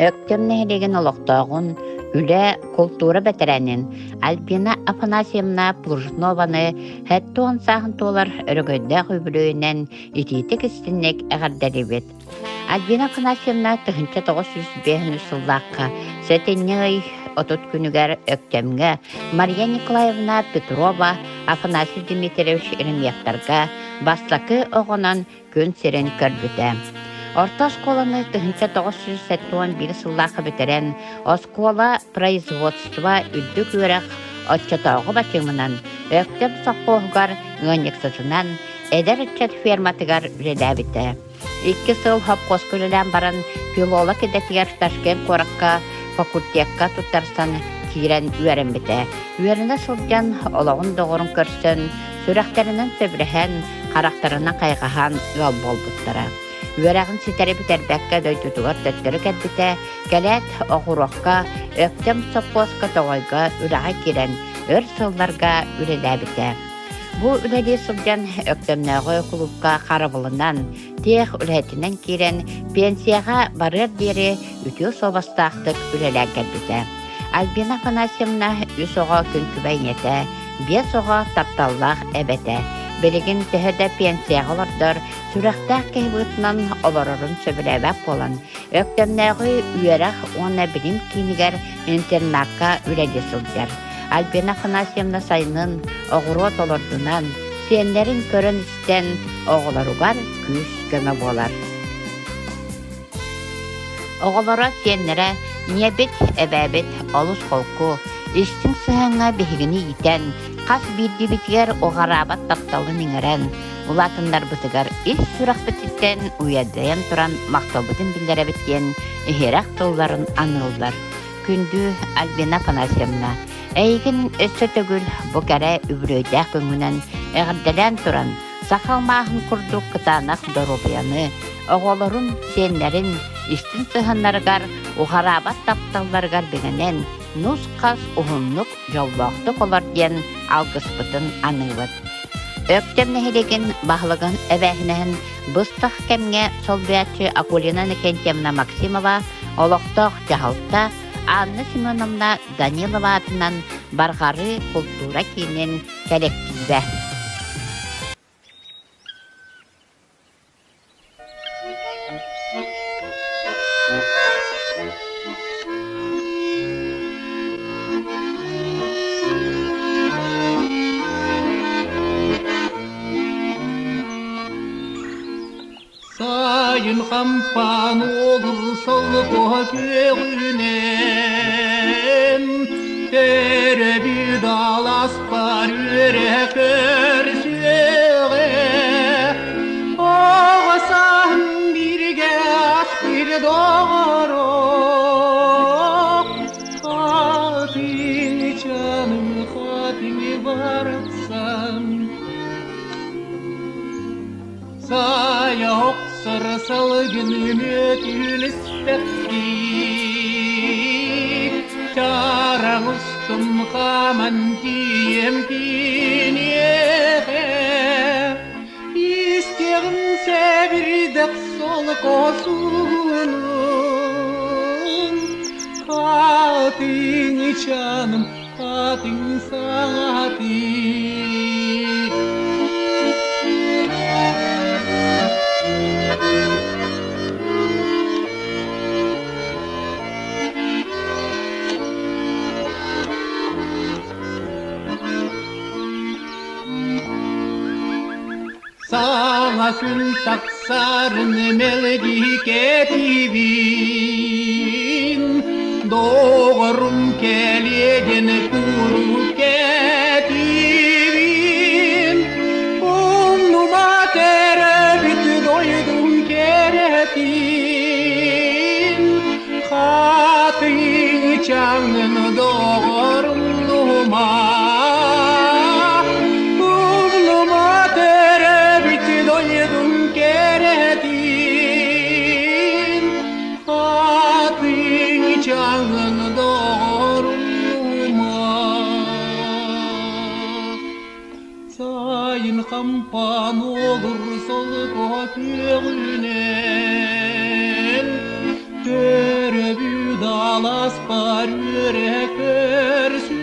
Өктөм нэһилиэгин олохтооҕун, үлэ, култуура бэтэрээнин Альбина Афанасьевна Плужнованы 70 сааһын туолар өрөгөйдөөх үбүлүөйүнэн итиитик-истинник эҕэрдэлиибит. Альбина Афанасьевна 1953 сыллаахха сэтинньи ый 30 күнүгэр Өктөмҥө Мария Николаевна Петрова Афанасий Дмитриевич Еремеевтарга бастакы оҕонон күн сирин көрбүтэ. Орто оскуоланы 1971 сыллаахха бүтэрэн, оскуола производство үрдүк үөрэх оччотооҕу бачыымынан Өктөм сопхуоһугар ыанньыксытынан эдэр ыччат ферматыгар үлэлээбитэ. Икки сыл хопхуоска үлэлээн баран, филолог идэтигэр Ташкент куоракка факультекка туттарсан киирэн үөрэммитэ. Үөрэнэ сылдьан олоҕун доҕорун көрсөн, сүрэхтэринэн сөбүлэһэн, харахтарынан хайҕаһан ыал буолбуттара. Үөрэҕин ситэри бүтэрбэккэ дойдутугар төттөрү кэлбитэ, кэлээт оҕуруокка, Өктөм сопхуоска Тоҕойго үлэҕэ киирэн өр сылларга үлэлээбитэ. Бу үлэлии сылдьан Өктөмнөөҕү кулуупка харабылынан, тех үлэһитинэн киирэн пенсияҕа барыар диэри үтүө суобастаахтык үлэлээн кэлбитэ. Альбина Афанасьевна үс оҕо күн күбэй ийэтэ, биэс оҕо тапталлаах эбэтэ. Билигин төһө да пенсияҕа олордор, сүрэхтээх киһи быһыытынан олорорун сөбүлээбэт буолан, Өктөмнөөҕү үөрэх уонна билим киинигэр интернакка үлэлии сылдьар. Альбина Афанасьевна сайынын оҕуруот олордунан, сиэннэрин көрөн-истэн оҕолоругар күүс-көмө буолар. Оҕолоро, сиэннэрэ ийэбит, эбээбит олус холку, истиҥ сыһыаҥҥа биһигини иитэн, хас биирдиибитигэр уҕараабат тапталын иҥэрэн, улаатыннарбытыгар ис сүрэхпититтэн уйадыйан туран махталбытын биллэрэбит диэн иһирэх тылларын аныыллар. Күндү Альбина Афанасьевна, эйигин өссө төгүл бу кэрэ үбүлүөйдээх күҥҥүнэн эҕэрдэлээн туран, саха алмааһын курдук кытаанах доруобуйаны, оҕолорун, сиэннэрин истиҥ сыһыаннарыгар, уҕараабат тапталларыгар бигэнэн, нус-хас уһуннук, дьоллоохтук олор диэн алгыспытын аныыбыт. Өктөм нэһилиэгин баһылыгын эбээһинэһин быстах кэмҥэ солбуйааччы Акулина Иннокентьевна Максимова олохтоох дьаһалта Анна Семеновна Данилова аатынан Барҕарыы култуура киинин кэлэктиибэ. Сайын хампаан уолур солко күөҕүнэн Төрөбүт аласпар үөрэ көрсүөҕэ Оҕо сааһым бииргэ астыр доҕоро Хатыҥ чаным хатыҥ барахсан Сайа охсор салгын мүөтүн испэхтии, Чараҥ устун хааман тиийэм киниэхэ. Истиэҕим сэбирдэх солко суугунун, Хатыҥ чаным, хатыҥ саҥатыы. Саҥа күн тахсарын мэлдьи кэтиибин, Доҕорум кэлиэгин куруук кэтиибин. Умнума төрөөбүт дойдум кэрэтин, Хатыҥ чаҥын доҕорум нума. Умнума төрөөбүт дойдум кэрэтин, Хатыҥ чаҥын доҕорум нума. Сайын хампаан олур солко күөҕүнэн, Төрөбүт алааспар үөрэ көрсүөҕүм.